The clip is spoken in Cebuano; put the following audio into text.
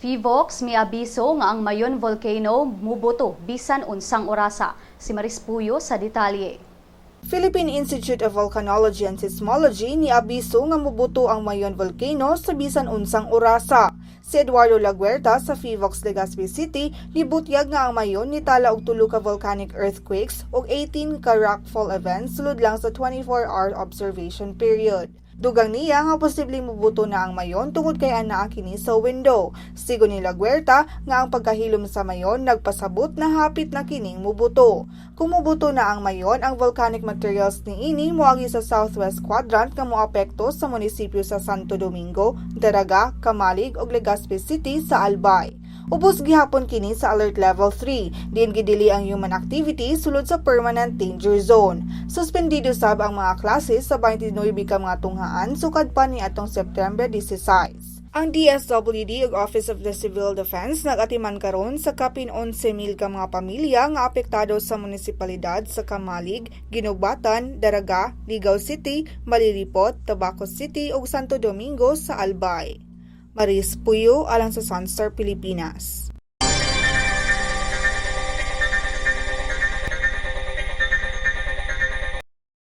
Phivolcs miabiso nga ang Mayon Volcano mubuto bisan unsang orasa. Si Maris Puyo sa detalye. Philippine Institute of Volcanology and Seismology niabiso nga mubuto ang Mayon Volcano sa bisan unsang orasa. Si Eduardo Laguerta sa Phivolcs Legazpi City nibutyag nga ang Mayon nitala og tulo ka volcanic earthquakes ug 18 ka rockfall events sulod lang sa 24-hour observation period. Dugang niya nga posibleng mubuto na ang Mayon tungod kay anaa kini sa window. Sigon ni Laguerta nga ang pagkahilom sa Mayon nagpasabot na hapit na kining mubuto. Kung mubuto na ang Mayon, ang volcanic materials niini moagi sa southwest quadrant nga moapekto sa munisipyo sa Santo Domingo, Daraga, Camalig ug Legazpi City sa Albay. Ubos gihapon kini sa Alert Level 3, diin gidili ang human activity sulod sa permanent danger zone. Suspendido sab ang mga klase sa 29 ka mga tunghaan sukad pa ni atong September 16. Ang DSWD ug Office of the Civil Defense nag-atiman karon sa kapin 11,000 ka mga pamilya nga apektado sa munisipalidad sa Camalig, Guinobatan, Daraga, Ligao City, Malilipot, Tabaco City ug Santo Domingo sa Albay. Maris Puyo alang sa Sunstar Pilipinas.